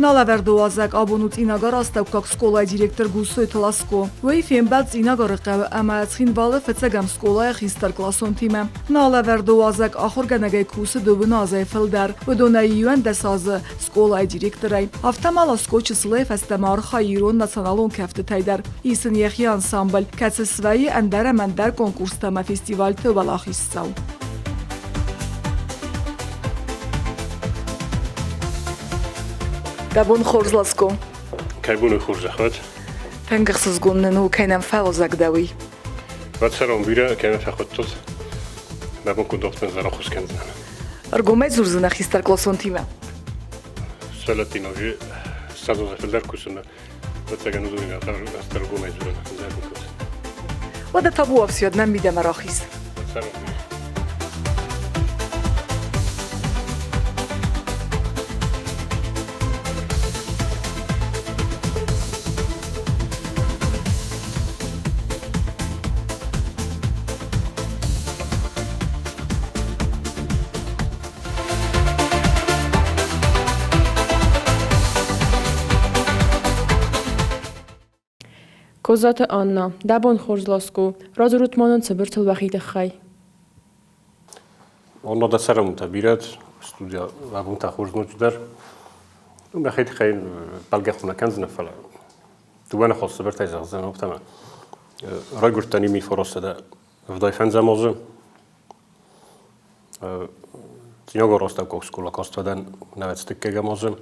Нӕ лӕвӕрды уазӕг абон у Цъинагары астӕуккаг скъолайы директор Гуссойты Ласко. Уый фембӕлд Цъинагары хъӕуы ӕмӕ Цхинвалы фыццӕгӕм скъолайы хистӕркъласонтимӕ. Нӕ лӕвӕрды уазӕг ахуыргӕнӕгӕй кусы дыууын азӕй фылдӕр, уыдонӕй 11 азы скъолайы директорӕй. Афтӕ ма Ласко чысылӕй фӕстӕмӕ архайы ирон националон кӕфтытӕй дӕр. Ис ын йӕхи ансамбль, кӕцы свӕййы ӕндӕр ӕмӕ ӕндӕр конкурстӕ ӕмӕ фестивальты уӕлахиздзау. Дӕ бон хорз, Ласко. Кӕй боны хорзӕх уӕд. Тынг ӕхсызгон нын у, кӕй нӕм фӕуазӕг дӕ, уый. Уӕд бирӕ кӕмӕ фӕхуыдтут, мӕ бон куыд дохтырӕн ӕххуыс кӕндзынӕн. Ӕргомӕй дзурдзынӕ хистӕркъласонтимӕ? Сывӕллӕттимӕ уже ссадзы фылдӕр кусынмӕ. Ӕвӕццӕгӕн уыдонимӕ ӕргомӕй дзурын ӕндӕр никуыд. Уӕдӕ табуафсиуӕд нӕм мидӕмӕ рахиз. Цӕрон. Козаты Анна, дӕ бон хорз, Ласко, радзурут ма нын цыбыртыл уӕхи тыххӕй. Анна дӕ цӕрӕнбонтӕ бирӕ студия абон та хорз ноджыдӕр. Мӕхи тыххӕй бӕлгӕ хуы нӕ кӕндзынӕ, фӕлӕ дыууӕ ныхас цыбыртӕй зӕгъдзӕн, афтӕ райгуырдтӕн ими форосӕдӕ 75 азы. Цъинагар астӕуккаг скъола каст фӕдӕн нӕуӕдз азы.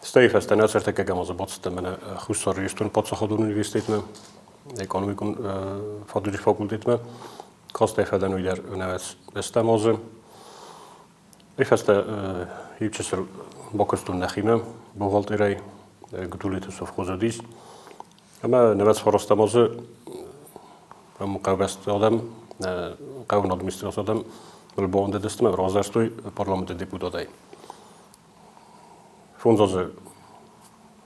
Стӕй фӕстӕ нӕцӕртӕккӕгӕм азы бацыдтӕн мӕнӕ Хуссар Ирыстоны паддзахадон университетмӕ, экономикон фадыджы факультетмӕ. Кастӕй фӕдӕн уый дӕр нӕуӕдз ӕстӕм азы. Уый фӕстӕ иучысыл бакуыстон нӕхимӕ бухгалтерӕй, Гудулеты совхозы уыдис. Ӕмӕ нӕуӕдз фарастӕм азы ам хъӕубӕсты адӕм, хъӕуон администрацийы адӕм мыл бауӕндыдысты ӕмӕ равзӕрстой парламенты депутатӕй. Фондз азы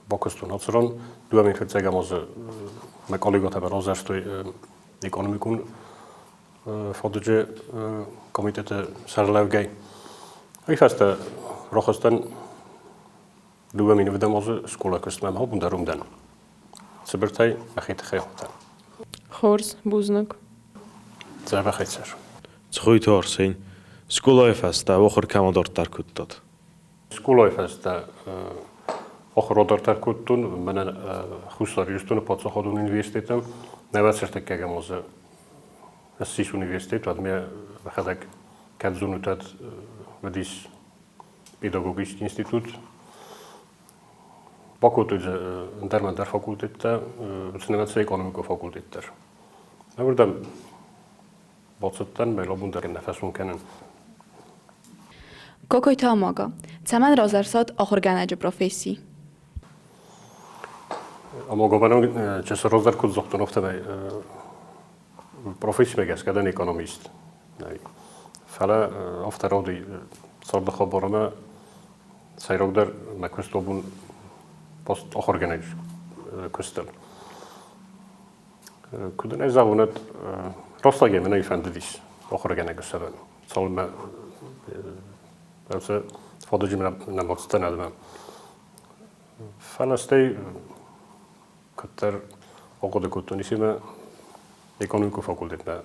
бакуыстон ацы ран, 2005 азы мӕ коллегӕтӕ равзӕрстой экономикон фадыджы комитеты сӕргълӕугӕй. Уый фӕстӕ рахызтӕн 2007 азы скъола куыстмӕ ӕмӕ абон дӕр уым дӕн. Цыбыртӕй мӕхи тыххӕй хуыдтӕн. Хорз, бузныг. Дзӕбӕхӕй цӕр. Цхъойты Арсен, скъолайы фӕстӕ ахуыр кӕм адарддӕр кодтат? Скъолайы фӕстӕ ахуыр адарддӕр кодтон мӕнӕн Хуссар Ирыстоны паддзахадон университеты. Нӕуӕдзӕртыккӕгӕм азы ссис университет, уӕд мӕ мӕхӕдӕг кӕд зонут, уӕд уыдис педагогический институт. Бакодтой дзы ӕндӕр ӕндӕр факультеттӕ, уыцы нымӕцы экономикон факультет дӕр. Уырдӕм бацыдтӕн, мӕ абон дӕр нӕ фӕсмон кӕнын. Кокойты Амага, цӕмӕн равзӕрстат ахуыргӕнӕджы професси? Амага мӕнӕн чысыл раздӕр куыд загътон, афтӕмӕй профессимӕ гӕсгӕ дӕн экономист. Фӕлӕ афтӕ рауди царды хабар ӕмӕ сӕйрагдӕр мӕ куыст абон пост ахуыргӕнӕг куыстыл. Куыд ын ӕй зӕгъон, рӕстӕгӕй мӕ нӕ фӕндыдис ахуыргӕнӕг ссарын. Цалынмӕ уыцы фадыджы нӕ бацыдтӕн ӕдмӕ. Фӕлӕ стӕй куыддӕр ахъуыды кодтон, исимӕ экономикон факультетмӕ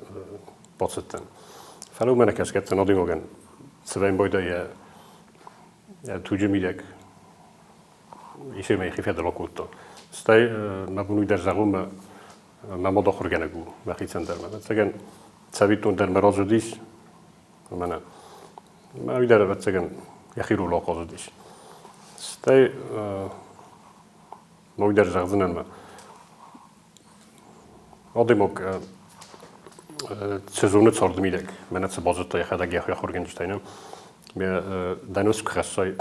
бацыдтӕн. Фӕлӕ уымӕ нӕ кӕсгӕ адӕймагӕн цывӕн байдайы йӕ туджы мидӕг исемӕ йӕхи фӕдыл акодта. Стӕй мӕ бон уый дӕр зӕгъон, мӕ мӕ мад ахуыргӕнӕг у мӕхицӕн дӕр. Ӕвӕццӕгӕн, цӕвиттон дӕр мӕ разы уыдис, мӕнӕ мӕ уый дӕр ӕвӕццӕгӕн йӕхи ролы ахъазыдис. Стӕй мӕ уый дӕр зӕгъдзынӕн мӕ адӕймаг цы зоны царды мидӕг, мӕнӕ цы базыдта йӕхӕдӕг йӕхи ахуыргӕнджытӕй, нӕ? Дӕ ныфс куы хӕссай,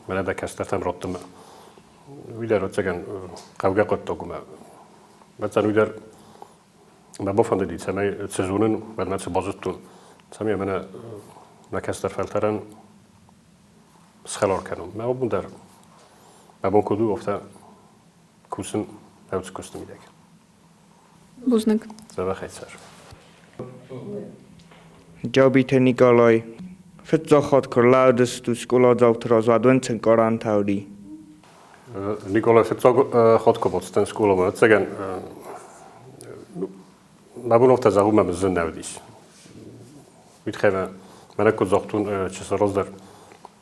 мӕнӕ дӕ кӕстӕртӕм раттынмӕ, уый дӕр, ӕвӕццӕгӕн, хъӕугӕ хъуыддаг у. Ӕвӕццӕгӕн, уый дӕр мӕ бафӕндыди, цӕмӕй цы зонын, уӕдмӕ цы базыдтон, цӕмӕй мӕнӕ мӕ кӕстӕр фӕлтӕрӕн схӕлар кӕнон. Мӕ абон дӕр мӕ бон куыд у, афтӕ кусын ӕвдз куысты мидӕг. Бузныг. Дзӕбӕхӕй цӕр. Джабиты Николай. Фыццаг хатт куы рлӕудыстут скъоладзауты раз, уӕд уын цы ӕнкъарӕнтӕ уыди? Николай фыццаг хатт куы бацыдтӕн скъоламӕ, ӕвӕццӕгӕн, мӕ бон афтӕ зӕгъун мӕ зын нӕ уыдис. Уый тыххӕй мӕ мӕнӕ куыд загътон чысыл раздӕр,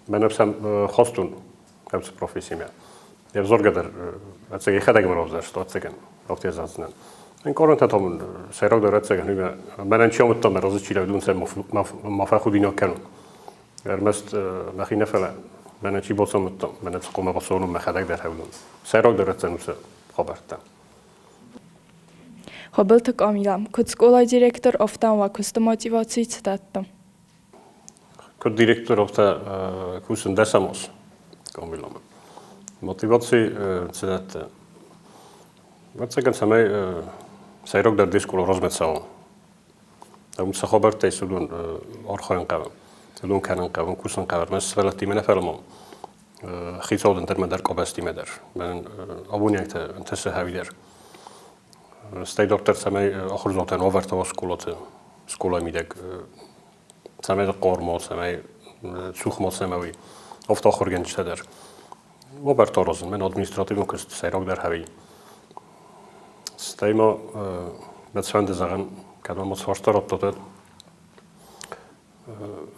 мӕнӕ сӕм хастон ӕвцы профессимӕ. Ӕвзаргӕ дӕр ӕцӕг йӕхӕдӕг мӕ равзӕрста, ӕцӕгӕн, афтӕ зӕгъдзынӕн. Ӕнкъарӕнтӕ та мын сӕйрагдӕр ӕцӕгӕн уый мӕнӕн чи амыдта, мӕ разы чи лӕуд, уым сӕ ма фӕхудинаг кӕнон. Ӕрмӕст мӕхи нӕ фӕлӕ мӕнӕ чи бацамыдта, мӕнӕ цы хъуамӕ бацӕуон, мӕхӕдӕг дӕр хӕвдон. Сӕйрагдӕр ӕцӕн уыцы хабӕрттӕ. Хуыбылты Къамила, куыд скъолайы директор, афтӕ уӕ куысты мотиваци цы дӕтты? Куыд директор, афтӕ кусын дӕсӕм аз Къамиламӕ. Мотиваци цы дӕтты? Ӕвӕццӕгӕн, цӕмӕй сӕйрагдӕр де скъола размӕ цӕуа. Уым цы хабӕрттӕ ис, уыдон архайын хъӕуы, уыдон кӕнын хъӕуы, кусын хъӕуы. Ӕрмӕст сывӕллӕттимӕ нӕ фӕлӕ ма хицауадӕн дӕр ӕмӕ дӕр къабӕзтимӕ дӕр. Мӕнӕн абониӕгтӕ ӕнтысы хӕуи дӕр. Стӕй дарддӕр цӕмӕй ахуырдзаутӕн уавӕртӕ уа скъолаты, скъолайы мидӕг, цӕмӕй дзы хъарм уа, цӕмӕй цух ма цӕмӕ уый, афтӕ ахуыргӕнджытӕ дӕр. Уавӕртӕ аразын, мӕн административон куыст сӕйрагдӕр хӕуи. Стӕй ма мӕ цфӕнды зӕгъын, кӕд мӕ фарста радтат, уӕд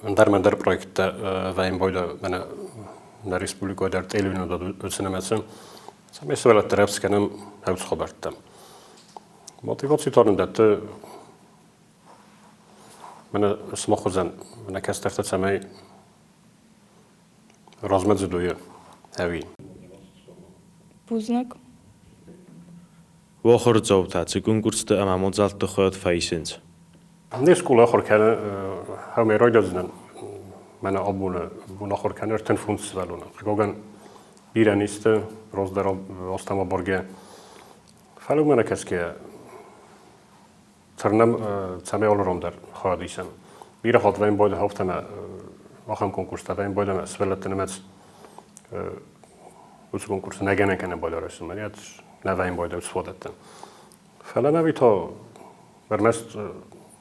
ӕндӕр-мӕндӕр проекттӕ вӕййын бойда мӕнӕ нӕ республикӕйы дӕр телеуынынад уыцы нымӕцы, цӕмӕй сывӕллӕтты рӕвдз кӕнӕм рӕвдз хабӕрттӕм. Мотиваци та нын дӕтты мӕнӕ сымах уыдзӕн, мӕнӕ кӕстӕртӕ цӕмӕй размӕдзыд уйы ӕви? Бузныг. Уӕ ахуырдзаутӕ цы конкурсты ӕмӕ мадзӕлтты хайад фӕисынц? Не скъола ахуыр кӕны хӕмӕй райдайдзынӕн мӕнӕ абоны бон ахуыр кӕны 35 сывӕллоны. Хъыгагӕн, бирӕ низты раздӕр азтӕм абаргӕ. Фӕлӕ уымӕ нӕ кӕсгӕйӕ, тырнӕм, цӕмӕй алыран дӕр хайад исӕм. Бирӕ хатт вӕййын байдайы афтӕ ахӕм конкурстӕ вӕййын байдайы сывӕллӕтты нымӕц уыцы конкурсы нӕ гӕнӕн кӕнӕ байдарӕсты мӕнӕ нӕ вӕййын байдайы уыцы фадӕттӕ. Фӕлӕ нӕ уый та ӕрмӕст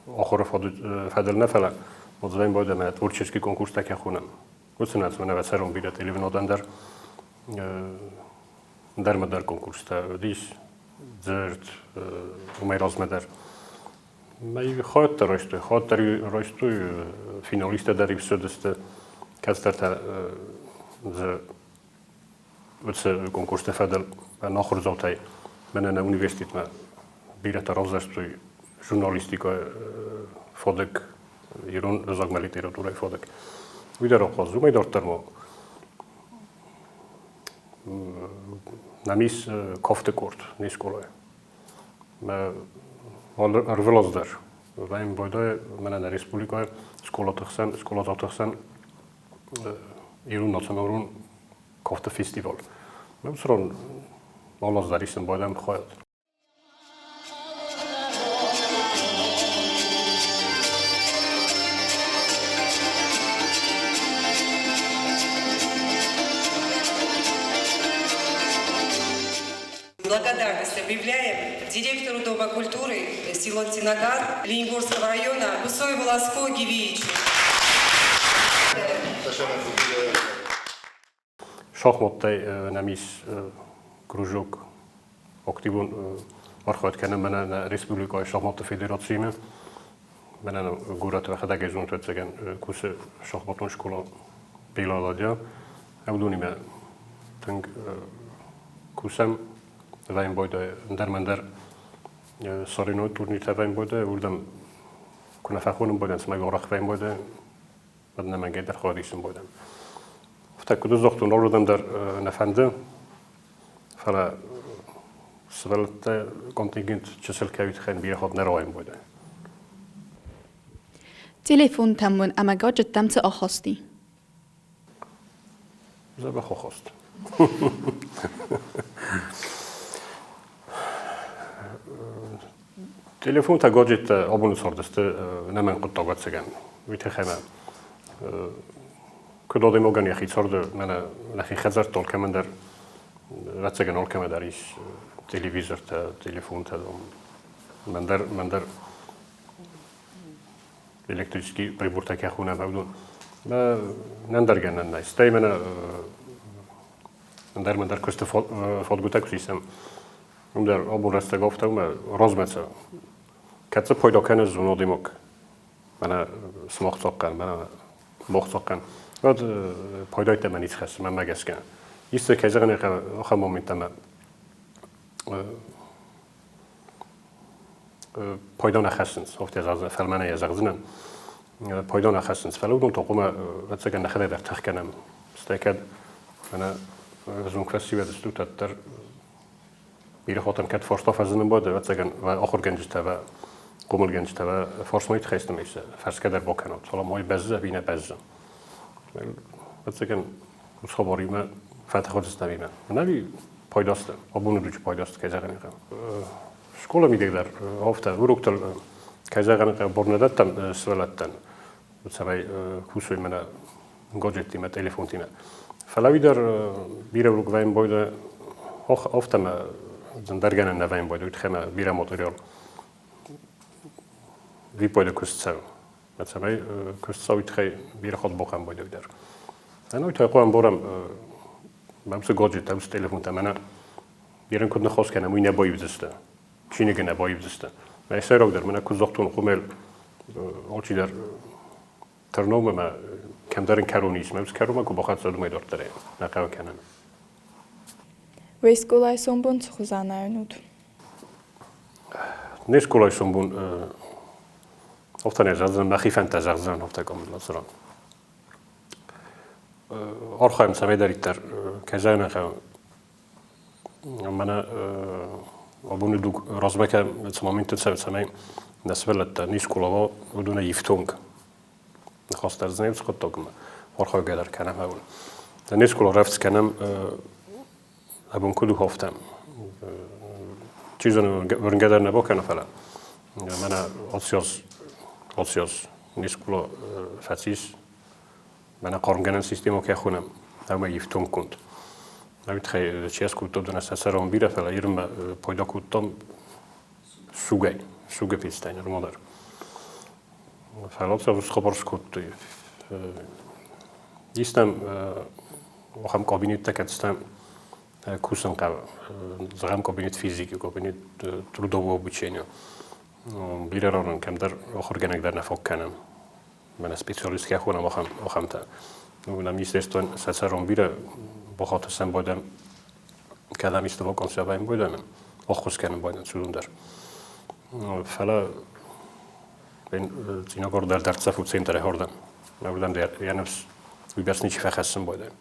ахуыры фӕдыл нӕ, фӕлӕ вот вӕййын байдайы мӕ творческий конкурстӕ кӕй хонӕм. Уыцы нӕ цымӕ ӕвӕцӕрон бирӕ телевинодӕн дӕр дӕр ма дӕр конкурстӕ уыдис дзырд уымӕй размӕ дӕр. Хатт райстой, хатт райстой финалисттӕ дӕр ссыдысты, кӕцыдӕртӕ дзы уыцы конкурсты фӕдыл ӕнахуырдзаутӕй мӕнӕ нӕ университетмӕ бирӕтӕ равзӕрстой журналистикӕйы фадыг, ирон ӕвзагмӕ литературӕйы фадыг. Уый дӕр ахъаз. Уымӕй дарддӕр ма нӕм ис кафты къорд не скъолайы. Ӕрвылаз дӕр вӕййӕм байдайы мӕнӕ нӕ республикӕйы скъолаты хсӕн, скъоладзауты хсӕн ирон националон кафты фестиваль. Уыцы ран алы аз дӕр исын байдайӕм хайад. Благодарность объявляем директору Дома культуры село Тинагар Ленингорского района Гусоеву Ласко Гивиевичу. Шахматтӕй нӕм ис кружок активон архайд кӕнӕм мӕнӕ нӕ республикӕйы шахматты федерациимӕ. Мӕнӕ горӕты йӕхӕдӕг зонд ӕцӕгӕн кусы шахматон скъола Бела Ладья. Уыдонимӕ тынг кусӕм вӕййын ӕндӕр мӕндӕр соревновой турниртӕ вӕййын уырдӕм куы нӕ фӕхонын байдайын, цымӕ арӕх вӕййын уӕд ӕнӕмӕнгӕй дӕр хайад исын байдайын. Афтӕ куыд загътон, алырдӕм дӕр нӕ фӕнды, фӕлӕ сывӕллӕттӕ контингент чысыл кӕй тыххӕй бирӕ хатт нӕ рауайын байдайы. Телефонтӕм уын ӕмӕ гаджеттӕм цы ахасти? Дзӕбӕх ахаст. Телефонтӕ, гаджеттӕ абоны цардысты нӕмӕнг хъуыддаг ӕцӕгӕн. Уый тыххӕй мӕ куыд адӕймагӕн йӕхи царды мӕнӕ нӕхи хӕдзӕртты алкӕмӕн дӕр ӕвӕццӕгӕн алкӕмӕ дӕр ис телевизортӕ, телефонтӕ, мӕн дӕр электрический прибортӕ кӕй хонӕм, уыдон. Нӕндӕр гӕнӕн нӕй. Стӕй мӕнӕ Ӕндӕр ӕмӕ ӕндӕр куысты фадгуытӕ куы сисӕм, уым дӕр абон рӕстӕг афтӕ у, ӕмӕ размӕ цӕуы. Кӕд дзы пайда кӕны зон адӕймаг, мӕнӕ сымах цахъхъӕн, мӕнӕ мах цахъхъӕн, уӕд пайдайттӕ мӕ ницы хӕссы, мӕнмӕ гӕсгӕ. Исты, кӕй зӕгъын ӕй хъӕуы, ахӕм момент ӕмӕ пайда нӕ хӕссынц, афтӕ фӕлмӕнӕй йӕ зӕгъдзынӕн. Пайда нӕ хӕссынц, фӕлӕ уыдон та хъуамӕ, ӕвӕццӕгӕн, нӕхӕдӕг дӕр тых кӕнӕм. Стӕй кӕд мӕнӕ ӕвзонг фӕсивӕд стут, уӕддӕр бирӕ хатӕн кӕд фарста фӕзынын бад, ӕвӕццӕгӕн, ахуыргӕнджытӕ, хъомылгӕнджытӕ фарсмӕ тыххӕй фӕрсгӕ дӕр бакӕнут, фӕлӕ ма бӕззы ӕви нӕ бӕззы. Ӕвӕццӕгӕн, уыцы хабар иумӕ фӕтых уыдзыстӕм имӕ. Ӕви пайда сты, абоны дуджы пайда сты, кӕй зӕгъын ӕй хъӕуы. Скъола мидӕг дӕр афтӕ уроктыл, кӕй зӕгъын ӕй хъӕуы, бар нӕ дӕттӕм сывӕллӕттӕн, цӕмӕй кусой мӕнӕ гаджеттимӕ, телефонтимӕ. Фӕлӕ уый дӕр бирӕ урок вӕййын байдайы афтӕ ӕмӕ зындӕргӕнӕн нӕ вӕййын байдайы, уый тыххӕй ӕмӕ бирӕ материал виппайды куыст цӕуы. Цӕмӕй куыст цӕуы, уый тыххӕй бирӕ хатт бахъӕм байдайы дӕр. Ӕнӕуый та хъуамӕ ӕмбарӕм, мӕм цы гаджеттӕ, уыцы телефонтӕ мӕнӕ бирӕ куыд ныхас кӕнӕм, уый нӕ баивдзысты. Чиныгы нӕ баивдзысты. Мӕ сӕйрагдӕр мӕнӕ куыд загътон, хъуымӕл алчидӕр тырномӕ мӕ кӕмдӕр ын кӕрон ис. Мӕ уыцы кӕронмӕ куы бахӕццӕ, уымӕй дарддӕр нӕ хъӕуы кӕнын. Уе скъолайы сомбон цы хуызӕн уыд? Не скъолайы сомбон афтӕ нӕ зӕгъдзынӕн, мӕхи фӕндтӕ зӕгъдзынӕн, афтӕ кӕм цыран. Архайӕм цӕмӕйдӕриддӕр, кӕй зӕгъын ӕй хъӕуы, мӕнӕ абоны дуг размӕ цы моментты цӕуы, цӕмӕй нӕ сывӕллӕттӕ не скъола уа, уыдонӕй ифтонг. Ныхас дӕр дзы нӕй уыцы хъуыддагмӕ, архайгӕ дӕр кӕнӕм абон. Не скъола рӕвдз кӕнӕм абон куыд у, афтӕ. Чи зоны, уырнгӕ дӕр нӕ бакӕна, фӕлӕ мӕнӕ ацы аз не скъола фӕцис, мӕнӕ хъармгӕнӕн системӕ кӕй хонӕм, ӕмӕ ифтонггонд. Уый тыххӕй чи скодтон, дӕр сӕ цӕрон бирӕ, фӕлӕ ирмӕ пайда кодтам сугӕй, сугы пецтӕй нырма дӕр. Фӕлӕ сӕ уыцы хабар скодтой. Истӕм ахӕм кабинеттӕ, кӕцытӕ кусын хъӕуы. Зӕгъӕм, кабинет физики, кабинет трудового обучения. Бирӕ ран кӕмдӕр ахуыргӕнӕг дӕр нӕ фаг кӕнӕм. Мӕнӕ специалист кӕй хонӕм, ахӕмтӕ. Ну, на министерствон сӕ цӕрон бирӕ бохаты сӕм байдӕм, кӕдӕм исты вакансия байм байдӕм, ӕххуыс кӕнын байдӕм цудон дӕр. Фӕлӕ Цъинагар дӕр дӕрддзӕф у центрӕй хордӕм. Уырдӕм дӕр йӕ ныфс уыйбӕрц ничи фӕхӕссын байдӕм.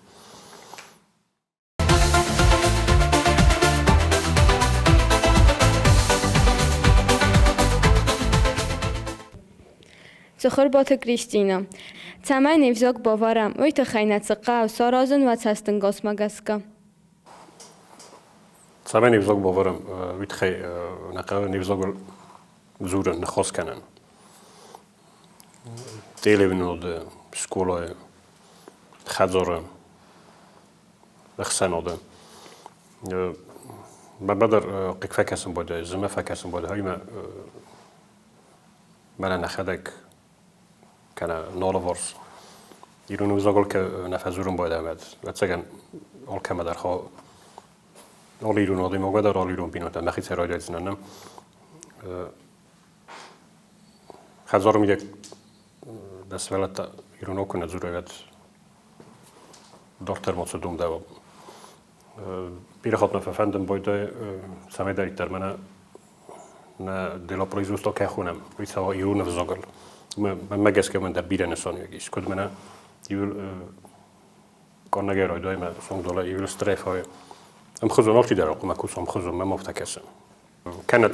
Цыхуырбаты Кристинӕ. Цӕмӕй не взаг бавӕрӕм, уый тыххӕй нӕ цы хъӕуы саразын уӕ цӕстӕнгасмӕ гӕсгӕ? Цӕмӕй не взаг бавӕрӕм, уый тыххӕй нӕ хъӕуы не взагыл дзурын, ныхас кӕнын. Телеуынады, скъолайы, хӕдзары ӕхсӕнады. Мӕнмӕ дӕр хъыг фӕкӕсын байдайы, зымӕ фӕкӕсын байдайы, уыимӕ мӕнӕ нӕхӕдӕг кӕнӕ налыварс ирон ӕвзагыл нӕ фӕдзурын байдайӕм, ӕвӕццӕгӕн, алкӕмӕ дӕр алы ирон адӕймагмӕ дӕр, алы ирон бинонтӕ мӕхицӕй райдайдзынӕн нӕ. Хӕдзары мидӕг дӕ сывӕллӕттӕ иронау куы нӕ дзурой, уӕд дарддӕр ма цы домдӕуа. Бирӕ хатт мӕ фӕфӕндын байдайы, цӕмӕйдӕриддӕр мӕнӕ нӕ дело производство кӕй хонӕм, уый цӕуа ирон ӕвзагыл. Мӕнмӕ гӕсгӕ мӕн дӕр бирӕ нысаниуӕг ис. Куыд мӕнӕ иуыл къаннӕгӕй райдайы мӕ цонгдолӕ иуыл стрефайы. Ӕмхуызон алчидӕр хъуамӕ куса ӕмхуызон, мӕм афтӕ кӕсы. Кӕнӕ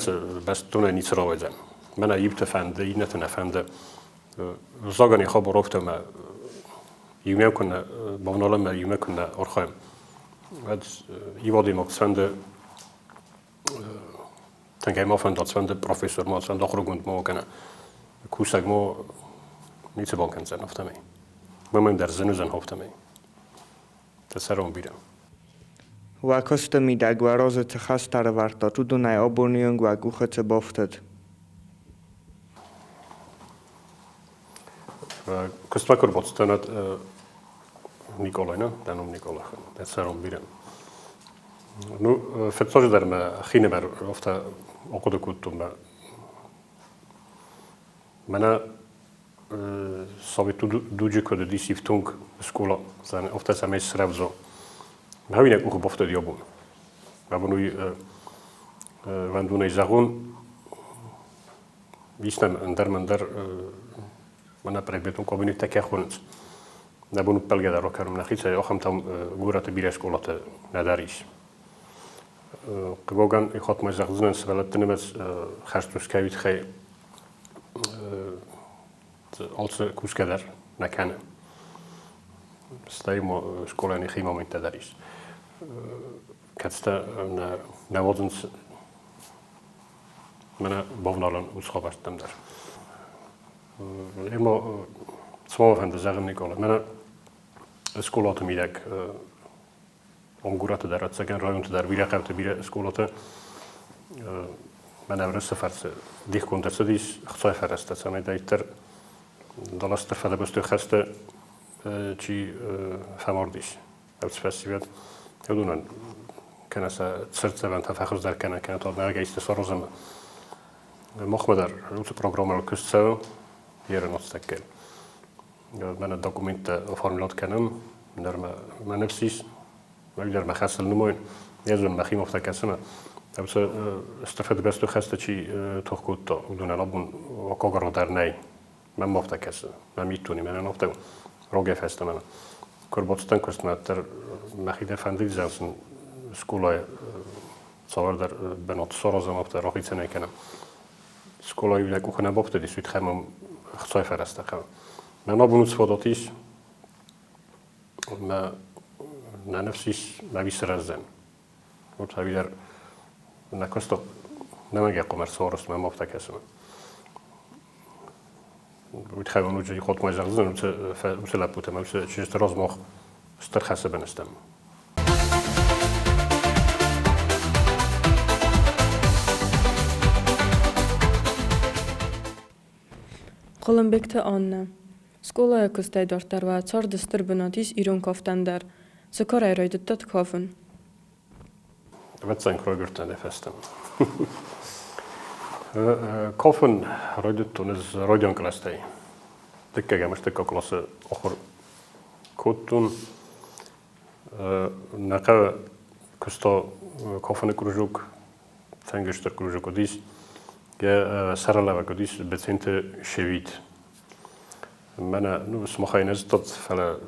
бӕстонӕй ницы рауайдзӕн. Мӕнӕ иуты фӕнды, иннӕты нӕ фӕнды. Взагӕн йӕ хабар афтӕ ӕмӕ иумӕ куы нӕ бавналӕм ӕмӕ иумӕ куы нӕ архайӕм, уӕд иу адӕймаг цфӕнды тынгӕй ма фӕнда, цфӕнды профессор ма, цфӕнды ахуыргонд ма кӕнӕ кусӕг ма ницы бакӕндзӕн афтӕмӕй. Мӕнӕн дӕр зын уыдзӕн афтӕмӕй. Дӕ цӕрон бирӕ. Уӕ куысты мидӕг уӕ разы цы хӕстӕ ӕрӕвӕрдтат, уыдонӕй абоны онг уӕ къухы цы бафтыд? Куыстмӕ куы ӕрбацыдтӕн, уӕд Никъолай, нӕ? Дӕ ном Никъола. Дӕ цӕрон бирӕ. Ну, фыццаджыдӕр мӕ хинымӕр афтӕ ахъуыды кодтон, мӕ мӕнӕ советон дуджы куыд уыдис ифтонг скъола, афтӕ цӕмӕй срӕвдз уа. Мӕ нӕ къухы бафтыд йӕ бон. Мӕ бон уый вӕндонӕй зӕгъон, ис нӕм ӕндӕр-мӕндӕр мӕнӕ предметон кабинеттӕ кӕй хонынц. Нӕ бон ӕппӕлгӕ дӕр ракӕнӕм нӕхицӕй, ахӕмтӕм горӕты бирӕ скъолаты нӕдӕр ис. Хъыгагӕн, хатт ма зӕгъдзынӕн, сывӕллӕтты нымӕц хӕст кӕй уый тыххӕй алцы кусгӕ дӕр нӕ кӕны. Стӕй ма скъолайӕн йӕхи моменттӕ дӕр ис. Кӕцытӕ нӕ уадзынц мӕнӕ бавналын уыцы хабӕрттӕм дӕр. Ӕмӕ цы ма фӕнды зӕгъын, Никъала, мӕнӕ скъолаты мидӕг ам горӕты дӕр, ӕцӕгӕн районты дӕр бирӕ хъӕуты бирӕ скъолаты мӕнӕ Уырысы фӕрцы дихгонд ӕрцыдис ӕхцайы фӕрӕзтӕ, цӕмӕй дарддӕр даласты фӕдӕбӕсты хӕсты чи фӕмардис, ӕвдфӕсивӕд, уыдонӕн кӕнӕ сӕ цыртдзӕвӕнтӕ фӕхуыздӕр кӕнӕ, кӕнӕ та нӕргӕ исты саразын. Махмӕ дӕр уыцы программӕйыл куыст цӕуы ерынотстӕггӕ. Мӕнӕ документтӕ оформлят кӕнӕм, дӕр мӕ ныфс ис, дӕр мӕ хӕсыл нымайын. Ӕз уын мӕхимӕ афтӕ кӕсын, ӕмӕ стыр Фыдыбӕсты хӕсты чи тох кодта, уыдонӕн абон аккаг дӕр нӕй. Мӕм афтӕ кӕсы, мӕ миддуне мӕнӕн афтӕ рогӕй фӕстӕмӕ. Куы ӕрбацыдтӕн куыстмӕ, дӕр мӕхи дӕр фӕндыд сын скъолайы цавӕрдӕр бынат саразӕм, афтӕ рахицӕнӕй кӕнӕм. Скъолайы нӕ къухы нӕ бафтыдис, уый тыххӕй мӕм ӕхцайы фӕрӕзтӕ хъӕуы. Мӕн абон уыцы фадат ис, мӕ нӕ ныфс ис, мӕ уый сырӕздзӕн. Вот ӕви дӕр нӕ куысты нӕмӕнгӕй хъуамӕ ӕрцӕуа мӕм афтӕ кӕсы. Уый тыххӕй уын уыцы хотмӕ зӕгъдзынӕн, уыцы лӕппутӕ ӕмӕ уыцы чызджыты раз мах стыр хӕсы бын стӕм. Хъуылымбегты Аннӕ. Скъолайы куыстӕй дарддӕр уӕ царды стыр бынат ис ирон кафтӕн дӕр. Цы карӕй райдыдтат кафын? Ӕвӕццӕгӕн куы райгуырдтӕн фӕстӕмӕ. Кафын райдыдтон ӕз райдиан кълӕстӕй. Дыккӕгӕм ӕртыккаг къласы ахуыр кодтон. Нӕ хъӕуы куыста кафыны кружок, тынг стыр кружок уыдис. Йӕ сӕрылӕвӕг уыдис Беценты Шевит. Мӕнӕ, ну, сымахӕй нӕ зыдтат, фӕлӕ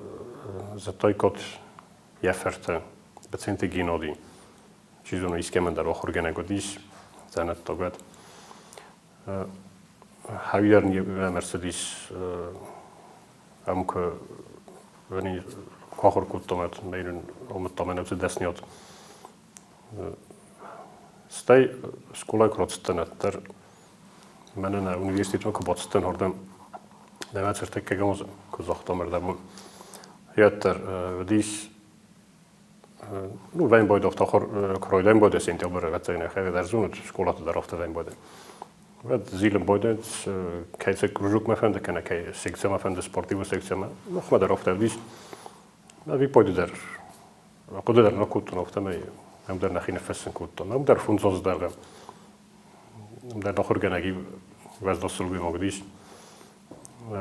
зыдтайкот йӕ фырты Быценты Геннадий. Чи зоны, искӕмӕн дӕр ахуыргӕнӕг уыдис, дзӕнӕттаг уӕд. Хӕуи дӕр нӕм ӕрцыдис, ам куы куы ахуыр кодтам, уӕд мӕ амыдта мӕнӕ уыцы дӕсныйад. Стӕй скъолайы куы рацыдтӕн, уӕддӕр мӕнӕ нӕ университетмӕ куы бацыдтӕн, уырдӕм нӕ ӕртыккӕгӕм куы загътам, ӕрдӕбон Уӕддӕр уыдис, ну, вӕнбойдохт ахуыр куы райдайын бойдӕ сентябры, ӕвӕццӕгӕн, ӕхӕры дӕр зонут, скъолаты дӕр афтӕ вӕнбойдӕ. Уӕд зилын бойдӕ, кӕй цы кружокмӕ фӕнды, кӕнӕ кӕй секциямӕ фӕнды, спортивон секциямӕ, махмӕ дӕр афтӕ уыдис. Ӕвиппайды дӕр хъуыды дӕр нӕ кодтон, афтӕмӕй ам дӕр нӕхи ныффыссын кодтон. Ам дӕр 5 азы дӕргъы ам дӕр ахуыргӕнӕг уӕздан сылгоймаг уыдис.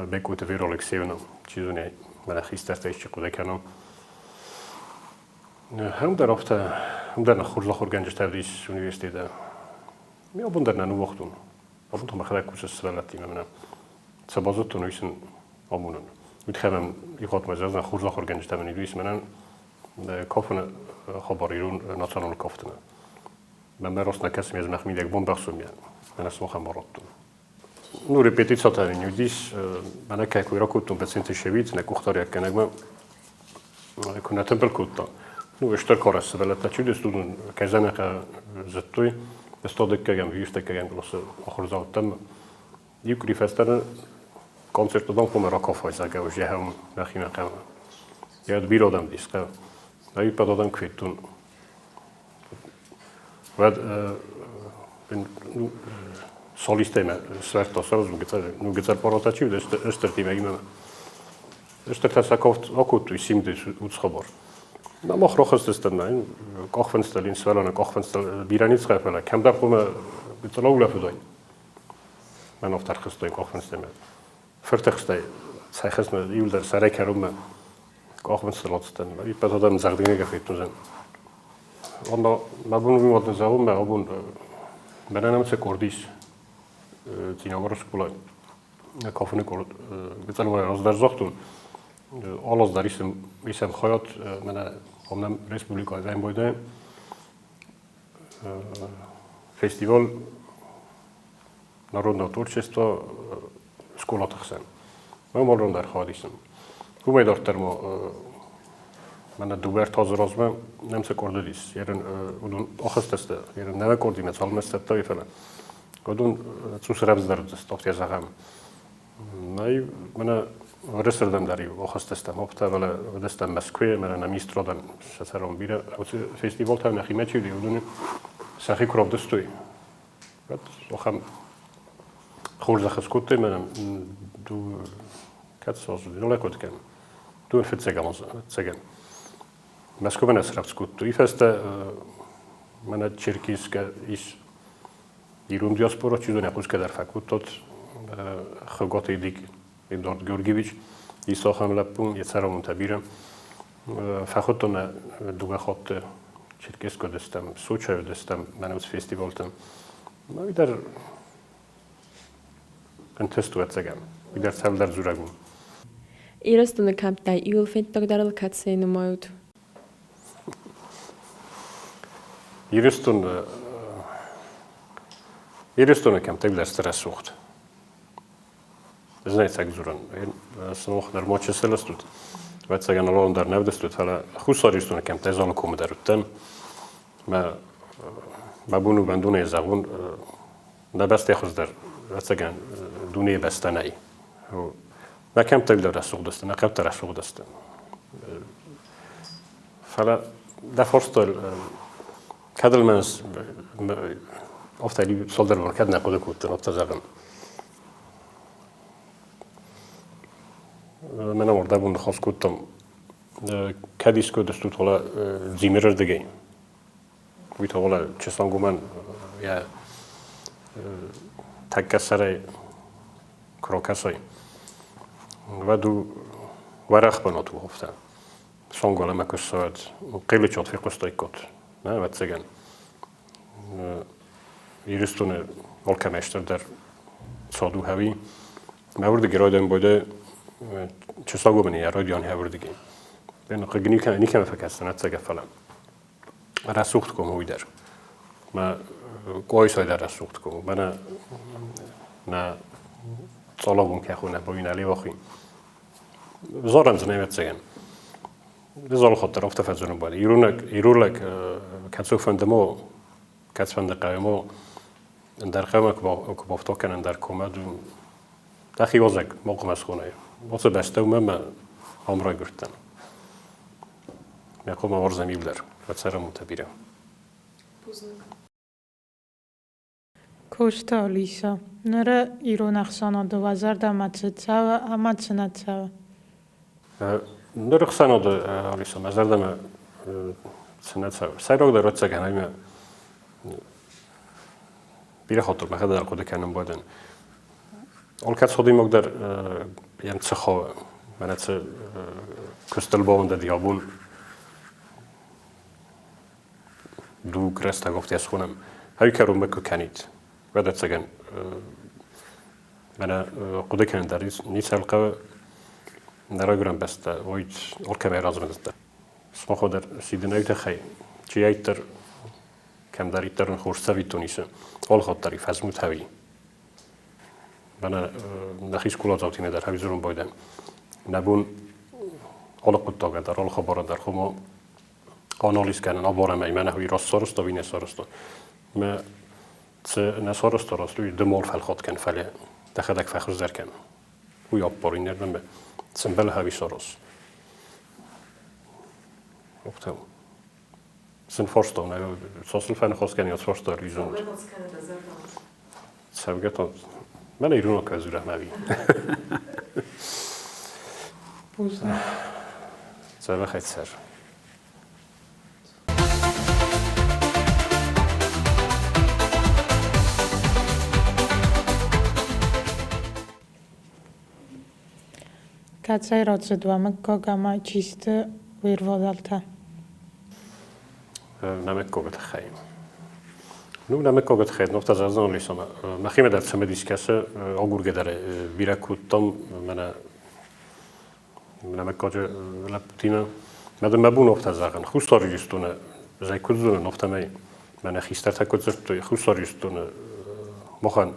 Бекъойты Вера Алексеевна, чи зоны, мӕнӕ хистӕртӕ исчи хъуыды кӕна. Ам дӕр афтӕ, ам дӕр нӕ хорз ахуыргӕнджытӕ уыдис университеты. Ме абон дӕр нӕ ныууагътон. Абон та мӕхӕдӕг кусы сывӕллӕттимӕ мӕнӕ. Цы базыдтон, уый сын амонын. Уый тыххӕй мӕм ихатмӕ зӕгъдзӕн, хорз ахуыргӕнджытӕ мын уыдис мӕнӕн кафыны хабар ирон националон кафтымӕ. Мӕ раст нӕ кӕсы, ме змӕх мидӕг бамбӕхсон, мӕнӕ сымахӕн бар радтон. Ну, репетицията не уыдис, мӕнӕ кӕй кой ракодтон пациенты шевит, нӕ къухдариуӕггӕнӕгмӕ куы нӕ тымбыл кодта. Ну, стыр карӕс сывӕллӕттӕ чи уыдысты, уыдон кӕй зӕнӕхъӕ зыдтой, стодыккӕгӕм, виустӕккӕгӕм къласы ахуырдзаутӕм. Иу къуыри фӕстӕ концерты дам хъуамӕ ракафай, зӕгъгӕ, уыз йӕхӕм нӕхимӕ хъӕуы. Йӕ бирӕ адӕм уыдис хъӕуы. Ӕвиппайды адӕм куы федтон, Уӕд солистӕмӕ свӕрдта сразу гыццыл парата чи уыд, стыртимӕ имӕ. Стыртӕ сӕ акодтой симды уыцы хабар. На мах рахызтыстӕм нӕ къахфындзтыл, ин сывӕллоны къахфындзтыл бирӕ ницы фӕлӕ кӕмдӕр хъуамӕ гыццыл аулӕфыдаин. Мӕн афтӕ ӕрхызтаин къахфындзтӕй. Фыртыхстӕй цӕххызмӕ иуылдӕр сӕрӕй кӕронмӕ къахфындзтыл ацыдтӕн. Иппӕт адӕм дзӕгъдгӕнгӕ федтон. Ӕмӕ мӕ бон уый уӕд зӕгъон, мӕ абон мӕнӕн ам цы къорд ис Цъинагары скъолайы кафыны къорд гыццыл раздӕр загътон, алы аз дӕр исӕм хайад мӕнӕ ам нӕм республикӕйы вӕййы фестиваль народного творчества скъолаты хсӕн. Мӕ алран дӕр хайад исын. Уымӕй дарддӕр ма мӕнӕ дыууӕ ӕртӕ азы размӕ нӕм цы къорд уыдис, ерын уыдон ахызтысты, ерын нӕ къордимӕ цалынмӕ сцӕттӕ фӕлӕ уыдон цъус рӕвдздӕр уыдысты, афтӕ зӕгъӕм. Нӕй, мӕнӕ Уырысырдӕм дӕр-иу ахызтыстӕм, афтӕ, фӕлӕ уыдыстӕм Мӕскуыйы, мӕнӕ нӕ министрадӕн сӕ цӕрон бирӕ. Уыцы фестивалтӕ нӕхимӕ чи уыди, уыдоны сӕхи куы равдыстой, уӕд ахӕм хорзӕх скодтой мӕнӕ кӕд цы азы уыди, хъуыды кӕнын. Дыууын фыццӕгӕм азы, ӕвӕццӕгӕн. Мӕскуымӕ нӕ срӕвдз кодтой. Уый фӕстӕ мӕнӕ Черкесскӕ ис ирон диаспора, чи зоны, хъусгӕ дӕр фӕкодтат Хуыгаты Эдик Эдуард Георгиевич, ис ахӕм лӕппу, йӕ цӕрӕнбонтӕ бирӕ. Фӕхуыдтон ӕ дыууӕ хатты Черкесск уыдыстӕм, Сочӕйы уыдыстӕм, мӕнӕ уыцы фестивалтӕм. Уый дӕр ӕнтыст у ӕцӕгӕн, уый дӕр цӕуылдӕр дзурӕг у. Ирыстоны кӕмттӕй иуыл фенддагдӕрыл кӕцыйы нымайут? Ирыстон Ирыстоны кӕмттӕ бирӕ рӕсугъд. Ӕз ӕцӕг дзурын. Сымах нырма чысыл стут. Ӕвӕццӕгӕн алан дӕр нӕ уыдыстут, фӕлӕ Хуссар Ирыстоны кӕмттӕ ӕз алы комы дӕр уыдтӕн. Мӕ мӕ бон у бандонӕй зӕгъон, нӕ бӕстӕ хуыздӕр, ӕвӕццӕгӕн, дунейы бӕстӕ нӕй. Нӕ кӕмттӕ дӕр рӕсугъд сты, нӕ хъӕутӕ рӕсугъд сты. Фӕлӕ дӕ фарстыл кӕд ыл мӕн афтӕ цалдӕр бон кӕд нӕ хъуыды кодтон, афтӕ зӕгъын. Мӕнӕ уордӕбон ныхас кодтам, кӕд искуы стут, фӕлӕ Дзимыры рдыгӕй. Уый та уӕлӕ Чеслангомӕн йӕ тӕккӕ сӕрӕй куы ракӕсай, уӕд у уӕрӕх бынат у афтӕ. Суанг уӕлӕмӕ куы ссӕуӕд, хъелычъот фехъуыстаиккот, нӕ, ӕвӕццӕгӕн. Ирыстоны алкӕмӕй стырдӕр цад у Хӕуи. Мӕ уырдыги райдайӕн байдайы Чеслангомӕн йӕ райдиан хӕуырдыги. Хъыг никӕмӕ фӕкӕсдзӕн ӕцӕгӕй, фӕлӕ рӕсугъд ком уый дӕр. Мӕ Къуайсай дӕр рӕсугъд ком. Мӕнӕ нӕ цъалагон кӕхонӕ бойна Левахи. Зарӕн дзы ӕвӕццӕгӕн. Ӕз алыхатт дӕр афтӕ фӕдзурын бады. Ирон лӕг кӕцыфӕнды ма, кӕцыфӕнды хъӕуы ма, ӕндӕр хъӕумӕ куы бафта кӕнӕ ӕндӕр коммӕ, дӕхи уазӕг ма хъуамӕ схонай. Уыцы бӕстӕ уымӕ мӕ ам райгуырдтӕн. Мӕ хъуамӕ уарзӕм иу дӕр, фӕцӕрӕм бирӕ. Косты Алиса. Ныры ирон ӕхсӕнады уӕ зӕрдӕмӕ цы цӕуы ӕмӕ цы нӕ цӕуы? Ныры ӕхсӕнады, Алиса, мӕ зӕрдӕмӕ цы нӕ цӕуы. Сӕйрагдӕр, ӕвӕццӕгӕн, ӕмӕ бирӕ хатт мӕхӕдӕг дӕр хъуыды кӕнын байдайын. Алкӕцы адӕймаг дӕр йӕм цы хауы, мӕнӕ цы куыстыл бауӕндыд йӕ бон дуг рӕстӕг афтӕ схонӕм, ӕви кӕронмӕ куы кӕнид, уӕд ӕцӕгӕн мӕнӕ хъуыды кӕнын дӕр ницӕуыл хъӕуы, нӕ райгуырӕн бӕстӕ уойд алкӕмӕй размӕ Сымах дӕр сидынӕй тыххӕй, чи айддӕр кӕмдӕриддӕр ын хорз цӕвиттон исы, алыхатт дӕр фӕзмут ӕви. Мӕнӕ нӕхи скъоладзаутимӕ дӕр ӕви дзурын байдайӕм. Нӕ бон алы хъуыддагӕн дӕр, алы хабарӕн дӕр хъуамӕ анализ кӕнын, абарӕм ӕй, мӕнӕ уый раст сарӕзта, уый нӕ сарӕзта. Мӕ цы нӕ сарӕзта раст, уый ды мал фӕлхат кӕн, фӕлӕ дӕхӕдӕг фӕхуыздӕр кӕн. Уый аппар иннӕрдӕм цы мбӕлы ӕви сараз. Афтӕ у. Сын фарстон, цасыл фӕныхас кӕнин, фарста ӕрвизон. Цӕугӕ та мӕнӕ иронау кӕй дзурӕм ӕви? Бузныг. Дзӕбӕхӕй цӕр. Кӕцӕй рацыд уӕ мыггаг ӕмӕ чи сты уе рвадӕлтӕ? Нӕ мыггагы тыххӕй. Ну, нӕ мыггагы тыххӕй ногтӕ зӕгъдзӕн Лисомӕ. Мӕхимӕ дӕр цымыдис кӕсы, агургӕ дӕр бирӕ кодтам, мӕнӕ нӕ мыггаджы лӕппутимӕ. Мӕ дын мӕ бон афтӕ зӕгъын, Хуссар Ирыстоны зӕй куыд зонын, афтӕмӕй мӕнӕ хистӕртӕ куыд дзырдтой, Хуссар Ирыстоны махӕн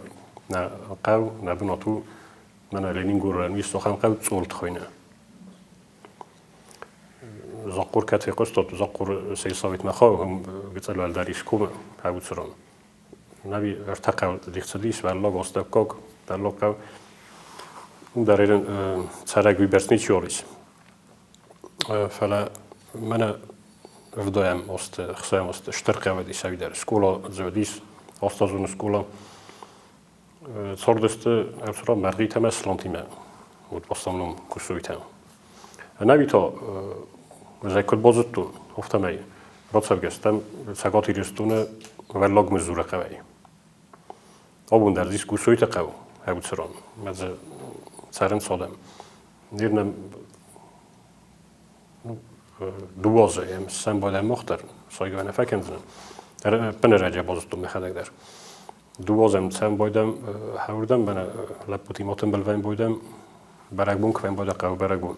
нӕ хъӕу, нӕ бынат у мӕнӕ Ленингорӕн ис ахӕм хъӕу Цъолт хуыйны. Захъхъур кӕд фехъуыстат, Захъхъур сельсоветмӕ хауы, гыццыл уӕлдӕр ис комы хъӕуы Нави ӕртӕ хъӕу дих цыдис, Уӕллаг, Астӕуккаг, Дӕллаг хъӕу. Уым дӕр цӕрӕг уыйбӕрц ничиуал ис. Фӕлӕ мӕнӕ ӕвдайӕм азты, ӕхсайӕм азты стыр хъӕу уыдис ӕви дӕр. Скъола дзы уыдис, астазоны скъола. Цардысты ӕвзӕрӕн Мӕргъитӕ ӕмӕ Слонтимӕ, уыд в основном кусуйтӕ. Ӕнӕуи та ӕз ӕй куыд базыдтон, афтӕмӕй рацӕугӕ стӕм Цӕгат Ирыстоны Уӕллаг Мызуры хъӕуӕй. Абон дӕр ис Гусойты хъӕу ӕвцырон, ӕмӕ дзы цӕрынц адӕм. Ныр нӕм дыууӕ азы ӕм сӕмбӕлӕм мах дӕр, сайгӕ нӕ фӕкӕндзынӕн. Ӕппынӕрӕджы базыдтон мӕхӕдӕг дӕр. Дыууӕзӕм цӕм бойдӕм хӕрдӕм мӕнӕ лӕппутимӕ тымбыл вӕйн бӕрӕгбон куы вӕйн бойдӕ хъӕуы бӕрӕгбон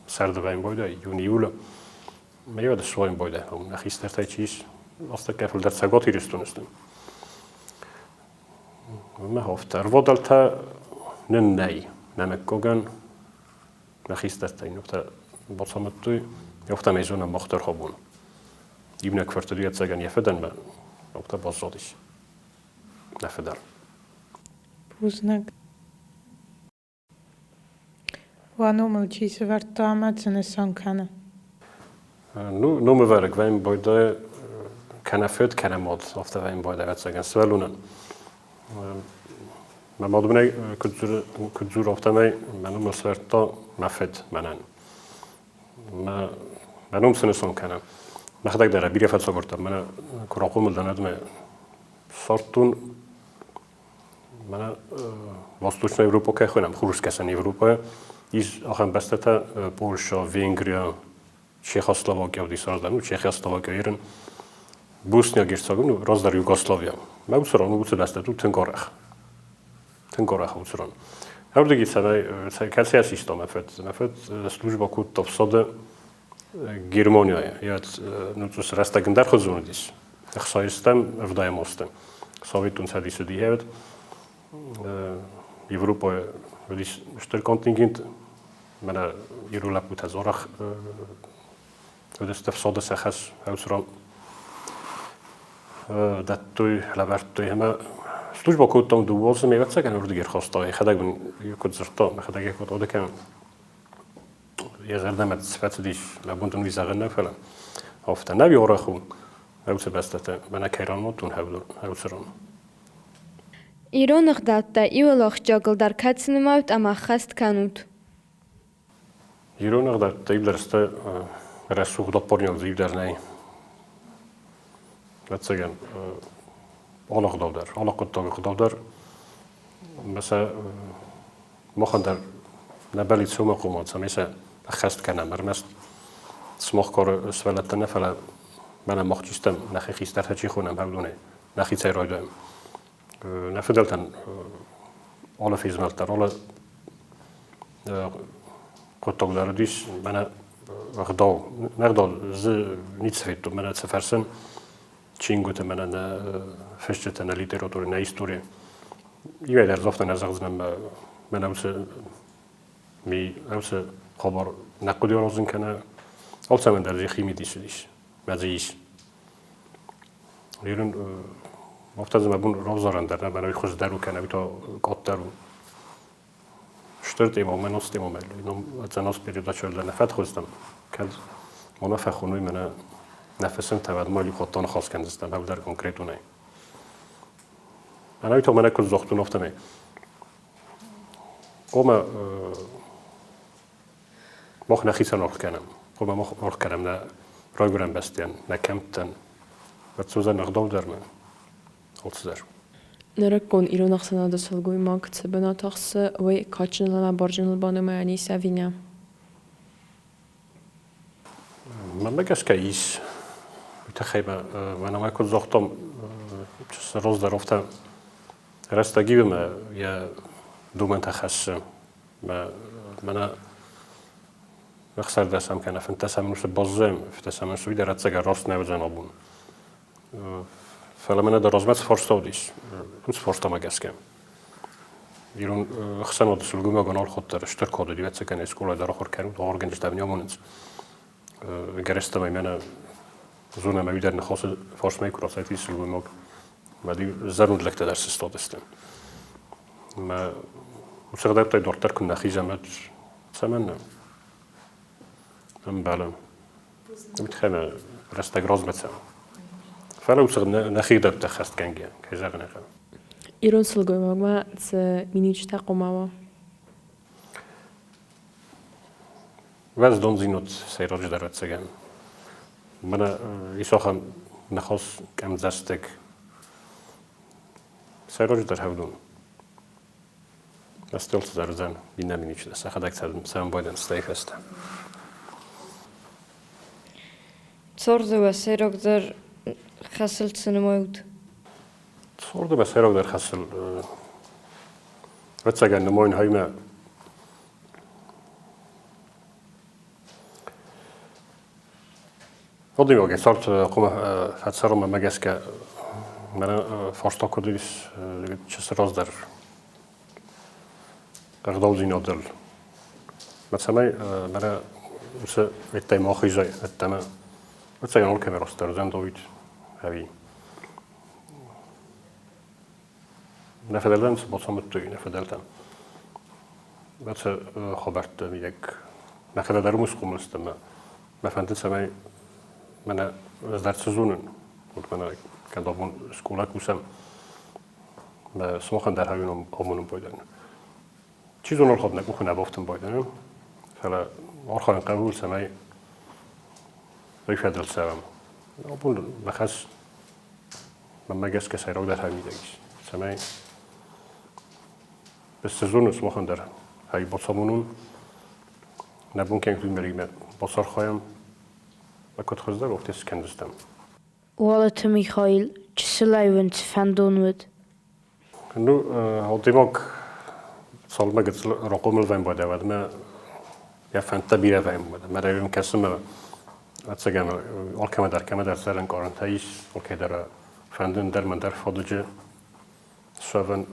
сӕрды вӕйн бойдӕ июнь-июлы мӕ суайын бойдӕ нӕ хистӕртӕй чи ис астӕккӕ фылдӕр Цӕгат Ирыстоны сты мӕ афтӕ ӕрвадӕлтӕ нын нӕй нӕ мыггагӕн нӕ хистӕртӕй ногтӕ бацамыдтой афтӕмӕй зонӕм мах дӕр хабон Иунӕг фырт уыди ӕцӕгӕн йӕ фыдӕн, афтӕ баззадис нӕ фыдӕл. Бузныг. Уӕ номыл чи сӕвӕрдта ӕмӕ цы нысан кӕны? Ну, номӕвӕрӕг вӕйм байдайы кӕнӕ фыд, кӕнӕ мад, афтӕ вӕйм байдайы, ӕвӕццӕгӕн, сывӕллонӕн. Мӕ мад мын ӕй куыд дзуры, афтӕмӕй мӕ номыл сӕвӕрдта мӕ фыд мӕнӕн. Мӕ ном цы нысан кӕны? Мӕхӕдӕг дӕр бирӕ фӕцагуырдтон. Мӕнӕ куы рахъомыл дӕн, уӕд мӕ ссардтон мӕнӕ Восточная Европа кӕй хонӕм, Хурыскӕсӕн Европӕйы ис ахӕм бӕстӕтӕ Польша, Венгрия, Чехословакия уыдис раздӕр, ну, Чехословакия ирын, Босния, Герцеговина, ну, раздӕр Югославия. Мӕ уыцы ран уыцы бӕстӕты у тынг арӕх. Тынг арӕх уыцы ран. Ӕрдыги цӕмӕй кӕцыйӕ систа мӕ фыд? Мӕ фыд службӕ кодта ФСАД-ы Германияйы. Йӕ ну, рӕстӕг ӕндӕр хуызон уыдис. Ӕхсайыстӕм, ӕвдайӕм азты. Советон Цӕдис уыди ӕвӕд. Европӕйы уыдис стыр контингент. Мӕнӕ ирон лӕппутӕ дзорах уыдысты ФСАД-ы сӕ хӕс ӕвцыран дӕттой, лӕвӕрдтой ӕмӕ службӕ кодтам дыууӕ азы, ме ӕвӕццӕгӕн уырдыг ӕрхаста, йӕхӕдӕг мын куыд дзырдта, мӕхӕдӕг йӕ куыд хъуыды кӕнын. Йӕ зӕрдӕмӕ фӕцыдис, мӕ бон дын уый зӕгъын нӕ, фӕлӕ афтӕ нӕ уӕрӕх у уыцы бӕстӕтӕ, мӕнӕ кӕй ранымадтон, уыцы ран. Ирон ӕгъдӕуттӕ иуыл ахсджиагыл дӕр кӕд цы нымайут ӕмӕ ӕххӕст кӕнут? Ирон ӕгъдӕуттӕ иудӕр рӕсугъд аппаринаг дзы иу дӕр нӕй. Ӕвӕццӕгӕн, алы ӕгъдау дӕр, алы хъуыддаг ӕгъдау дӕр сӕ махӕн дӕр нӕ бӕллиц уымӕ хъомыл, цӕмӕй сӕ ӕххӕст кӕнӕм. Ӕрмӕст сымах кары сывӕллӕттӕ нӕ, фӕлӕ мӕнӕ мах чи стӕм, нӕхи хистӕртӕ чи хонӕм, уыдонӕй нӕхицӕй райдайӕм. Нӕ фыдӕлтӕн алы фезмӕлд дӕр, алы хъуыддаг дӕр уыдис мӕнӕ ӕгъдау. Не гъдау дзы ницы федтон, мӕнӕ цы фӕрсын чингуыты, мӕнӕ нӕ фысджытӕ, нӕ литературӕ, нӕ истори. Иуӕй дӕр дзы афтӕ нӕ зӕгъдзынӕн, мӕнӕ уыцы ми уыцы хабар нӕ хъуыды аразын кӕнӕ алцӕмӕн дӕр дзы йӕхи мидис уыдис, мӕ дзы ис. Ирын афтӕ дзы мӕ бон равзарӕн дӕр нӕ, мӕнӕ уый хуыздӕр у кӕнӕ уый та къаддӕр у. Стыр тема, мӕ нос тема мӕ ӕцӕнос передача нӕ фӕтхуыздӕн, кӕд ма нӕ фӕхоной мӕнӕ нӕ фысымтӕ, уӕд ма иу хатт аныхас кӕндзыстӕм ӕвдӕр конкретонӕй. Ӕнӕуи та мӕнӕ куыд загътон, афтӕмӕй. Хъуамӕ мах нӕхицӕн аргъ кӕнӕм. Хъуамӕ мах аргъ кӕнӕм нӕ райгуырӕн бӕстӕйӕн, нӕ кӕмттӕн. Уӕд суыдзӕн ӕгъдау дӕр ма алцыдӕр. Нырыккон ирон ӕхсӕнады сылгоймаг цы бынат ахсы, уый кадджыныл ӕмӕ барджыныл банымайӕн ис ӕви нӕ? Мӕнмӕ гӕсгӕ ис. Уый тыххӕй мӕнӕ куыд загътон, раздӕр афтӕ рӕстӕг ивы мӕ йӕ домӕнтӕ хӕссы. Мӕнӕ ӕхсӕрдӕсӕм кӕнӕ фынддӕсӕм ӕнусы баззайӕм, фынддӕсӕм ӕнусы уый дӕр ӕцӕгӕй раст нӕ уыдзӕн абон. Фӕлӕ мӕнӕ дӕ размӕ цы фарста уыдис, уыцы фарстамӕ гӕсгӕ. Ирон ӕхсӕнады сылгоймагӕн архайдта стыр кад уыди, ӕвӕццӕгӕн, скъолайы дӕр ахуыр кӕнут, ахуыргӕнджытӕ не амонынц. Гӕрӕстӕмӕй мӕнӕ зонӕм, ӕви дӕр ныхасы фарсмӕ куы рацӕйти сылгоймаг, уӕд зӕронд лӕгтӕ дӕр сыстадысты. Мӕ уыцы ӕгъдӕуттӕй дарддӕр куы нӕ хизӕм, уӕд цӕмӕннӕ ӕмбӕлы? Уый тыххӕй мӕ рӕстӕг размӕ цӕуы. Фӕлӕ уыцы нӕхи ӕгъдӕуттӕ ӕххӕстгӕнгӕ, кӕй зӕгъын ӕй хъӕуы. Ирон сылгоймагмӕ цы миниуджытӕ хъуамӕ уа? Уӕздондзинад сӕйраджыдӕр ӕвӕццӕгӕн. Мӕнӕ ис ахӕм ныхас къӕмдзӕстыг. Сӕйраджыдӕр хӕвдон. Астӕуты дӕр уыдзӕн иннӕ миниуджытӕ, сӕхӕдӕг цӕмӕн байдӕн стӕй фӕстӕ. Царды уӕ сӕйрагдӕр хӕсыл цы нымайут? Царды мӕ сӕйрагдӕр хӕсыл ӕвӕццӕгӕн нымайын хаймӕ Адӕймаги цард хъуамӕ фӕцӕрынмӕ гӕсгӕ мӕнӕ фарста куыд ис чысыл раздӕр ӕгъдаудзинадыл. Мӕ цӕмӕй мӕнӕ уыцы ӕддӕй ма ахизай ӕддӕмӕ, ӕцӕгӕн алкӕмӕ растдӕр уыдзӕн Давид ӕви нӕ фыдӕлтӕн цы бацамыдтой, нӕ фыдӕлтӕн. Уыцы хабӕртты мидӕг мӕхӕдӕг дӕр уым схъомыл стӕм ӕмӕ мӕ фӕнды, цӕмӕй мӕнӕ ӕз дӕр цы зонын, вот мӕнӕ кӕд абон скъола кусӕм, мӕ сымахӕн дӕр хауин амонын байдайын. Чи зоны, ӕрхауд нӕ къухы нӕ бафтын байдайын, фӕлӕ архайын хъӕуы, цӕмӕй уый фӕдыл цӕуӕм. Абон мӕ хӕс мӕнмӕ гӕсгӕ сӕйрагдӕр хай мидӕг ис, цӕмӕй ӕз цы зонын, сымахӕн дӕр хай бацамонон, нӕ бон кӕм мӕ бацархайӕм, мӕ куыд хуыздӕр, афтӕ скӕндзыстӕм. Уалыты Михаил чысылӕй уын цы фӕндон уыд? Ну, адӕймаг цалынмӕ гыццыл рахъомыл вӕййы уӕдӕ, уӕдмӕ йӕ фӕндтӕ бирӕ вӕййы. Мӕ район кӕсы мӕ ӕцӕгӕн алкӕмӕ дӕр кӕмӕдӕр цӕрӕнкъарӕнтӕ ис, алкӕй дӕр фӕнды ӕндӕр мӕндӕр фадыджы суӕвын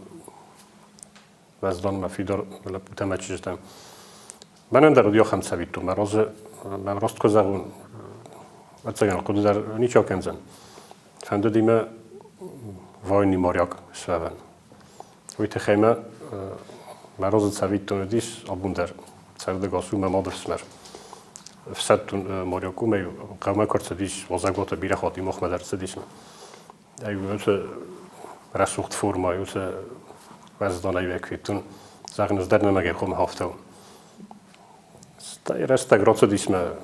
уӕздан мӕ фидар лӕппутӕ мӕ чызджытӕ. Мӕнӕн дӕр уыди ахӕм цӕвиттон. Мӕ разы мӕ раст куы зӕгъон, ӕцӕгӕн хъуыды дӕр ничи акӕндзӕн. Фӕндыди мӕ военный моряк суӕвӕн. Уый тыххӕй мӕ мӕ разы цӕвиттон уыдис абон дӕр цардӕгас у мӕ мадыфсымӕр. Ӕфсӕддон моряк у, мӕ хъӕумӕ куы ӕрцыдис, уазӕгуаты бирӕ хатт махмӕ дӕр цыдис. Ай уыцы рӕсугъд формӕ, уыцы уӕзданӕй федтон, зӕгъын, ӕз дӕр нӕмӕгӕй хъуамӕ хафтӕуон. Стӕй рӕстӕг рацыдис мӕ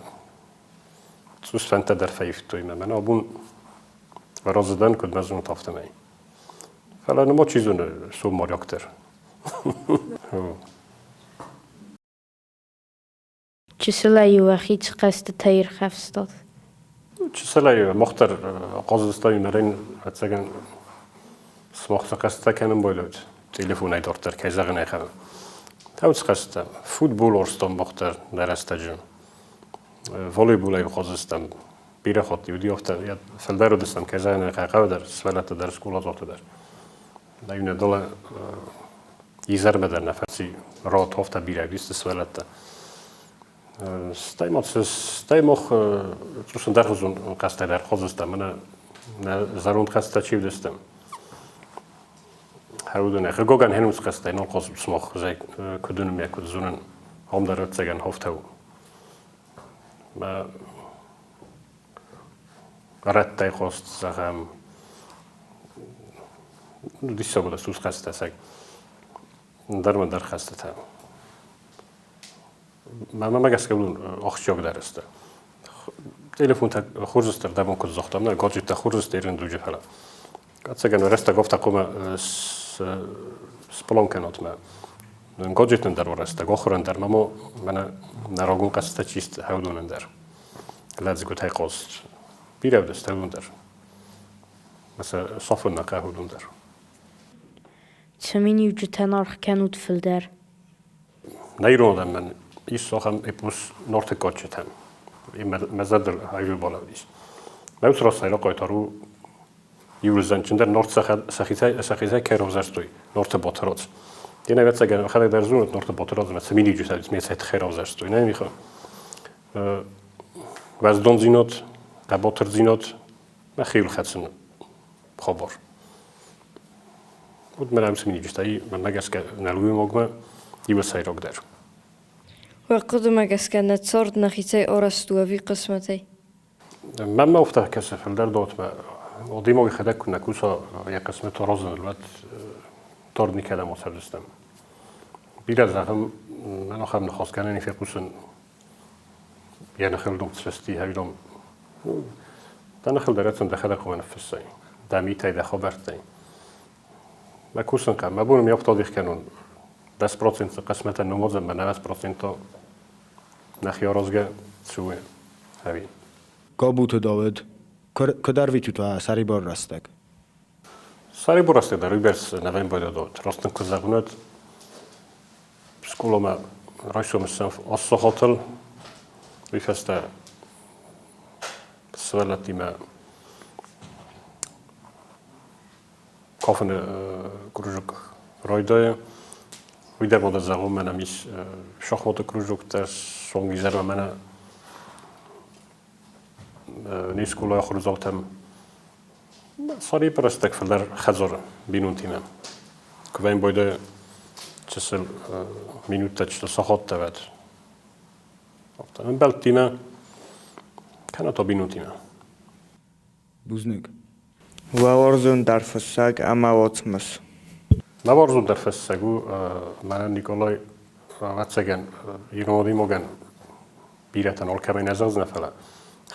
цъус фӕндтӕ дӕр фӕивдтой мӕ. Мӕнӕ абон разы дӕн, куыд мӕ зонут, афтӕмӕй. Фӕлӕ нымад чи зоны, сом моряк дӕр. Чысылӕй-иу уӕхи цы хъӕзтытӕ ирхӕфстат? Чысылӕй мах дӕр хъазыдыстӕм мӕрӕн ӕцӕгӕн сымах цы хъӕзтытӕ кӕнын байдайут, телефонӕй дарддӕр, кӕй зӕгъын ӕй хъӕуы. Тӕвд хъӕзтытӕ. Футбол уарзтам мах дӕр нӕ рӕстӕджы. Волейболӕй хъазыдыстӕм бирӕ хатт уыди афтӕ, фылдӕр уыдыстӕм, кӕй зӕгъын ӕй хъӕуы дӕр, сывӕллӕттӕ дӕр, скъоладзаутӕ дӕр. Иу нӕ дӕлӕ изӕрмӕ дӕр нӕ фӕци ротовтӕ бирӕ уыдысты сывӕллӕттӕ. Стӕй ма стӕй мах цъус ӕндӕрхуызон хъазтӕ дӕр хъазыдыстӕм, мӕнӕ нӕ зӕронд хъазтӕ чи уыдыстӕм. Хӕуыдонӕй хъыгагӕн хӕнуц хъазтӕй нал хъазут сымах хуызӕй куыд уынын мӕ куыд зонын, ам дӕр ӕвӕццӕгӕн афтӕ у. Мӕ рӕттӕй хъазт, зӕгъӕм, диссаг уыд сус хъазтӕ сӕг. Ӕндӕр ӕндӕр хъӕзтытӕ. Мӕнмӕ гӕсгӕ уыдон ахсджиагдӕр сты. Телефонтӕ хорз сты, дӕ бон куыд загътам, нӕ гаджеттӕ хорз сты ирон дуджы, фӕлӕ. Ӕцӕгӕн рӕстӕг афтӕ хъуамӕ сплан кӕнат мӕ гаджетӕн дӕр рӕстӕг, ахуырӕн дӕр, ма мӕнӕ нӕ рагон хъӕзтӕ чи сты, уыдонӕн дӕр. Лӕдзгуытӕй хъазт бирӕ уыдысты уыдон дӕр. Мӕ сӕ сафын нӕ хъӕуы уыдон дӕр. Цы миниуджытӕн аргъ кӕнут фылдӕр? Нӕ ирон адӕмӕн ис ахӕм эпос Нарты кадджытӕм. Мӕ зӕрдыл аивыл балӕууыдис. Мӕ уыцы рӕстӕджы хъайтар у иу зӕнджындӕр Нарт сӕхицӕй кӕй равзӕрстой, Нарты Батырадз. Йе ӕвӕццӕгӕн, ӕхӕдӕг дӕр зонут, Нарты Батырадзмӕ цы миниуджытӕ уыдис, ме цӕй тыххӕй равзӕрстой, нӕ Миха? Уӕздондзинад, хъӕбатырдзинад, мӕ хиуылхӕцыны хабар. Уыд мӕнӕ уыцы миниуджытӕй, мӕнмӕ гӕсгӕ, нӕлгоймагмӕ иуы сӕйрагдӕр. Уӕ хъуыдымӕ гӕсгӕ нӕ цард нӕхицӕй арӕзт у ӕви хъысмӕтӕй? Мӕнмӕ афтӕ кӕсы, фылдӕр датмӕ адӕймаг йӕхӕдӕг куы нӕ куса йӕ хъысмӕт аразыныл, уӕд тард никӕдӕм ацӕудзыстӕм. Бирӕ зӕгъӕм, мӕн ахӕм ныхас гӕнӕн и фехъусын йӕ ныхыл дом сфысти, ӕви дом дӕ ныхыл дӕр ӕцӕн дӕхӕдӕг хъуамӕ ныффыссай, дӕ митӕй, дӕ хабӕрттӕй. Мӕ кусын хъӕуы, мӕ бон ми афтӕ адих кӕнон, 10% хъысмӕтӕн ныууадзӕм, мӕ 90% нӕхи аразгӕ цы у, ӕви? Гобуты Давид, куыд ӕрвитут уӕ сӕрибар рӕстӕг? Сӕрибар рӕстӕг дӕр уыйбӕрц нӕ вӕййы Давид. Раст ын куы зӕгъон, уӕд скъоламӕ райсомы ссӕм ассахатыл, уый фӕстӕ сывӕллӕттимӕ кафыны кружок райдайы. Уый дӕр ма дӕ зӕгъон, мӕнӕ ис шахматы кружоктӕ, сонгизӕрмӕ мӕнӕ не скъолайы ахуырдзаутӕм сӕрибар рӕстӕг фылдӕр хӕдзары бинонтимӕ. Куы вӕййын байдайы чысыл минуттӕ, чысыл сахаттӕ уӕд. Афтӕ ӕмбӕлттимӕ, кӕнӕ та бинонтимӕ. Бузныг. Уӕларвон дӕр фыссӕг ӕмӕ уацмыс. Мӕ дӕр фыссӕг у мӕнӕн Николай, ӕвӕццӕгӕн, ирон адӕймагӕн бирӕтӕн алкӕмӕй нӕ зӕгъдзынӕ, фӕлӕ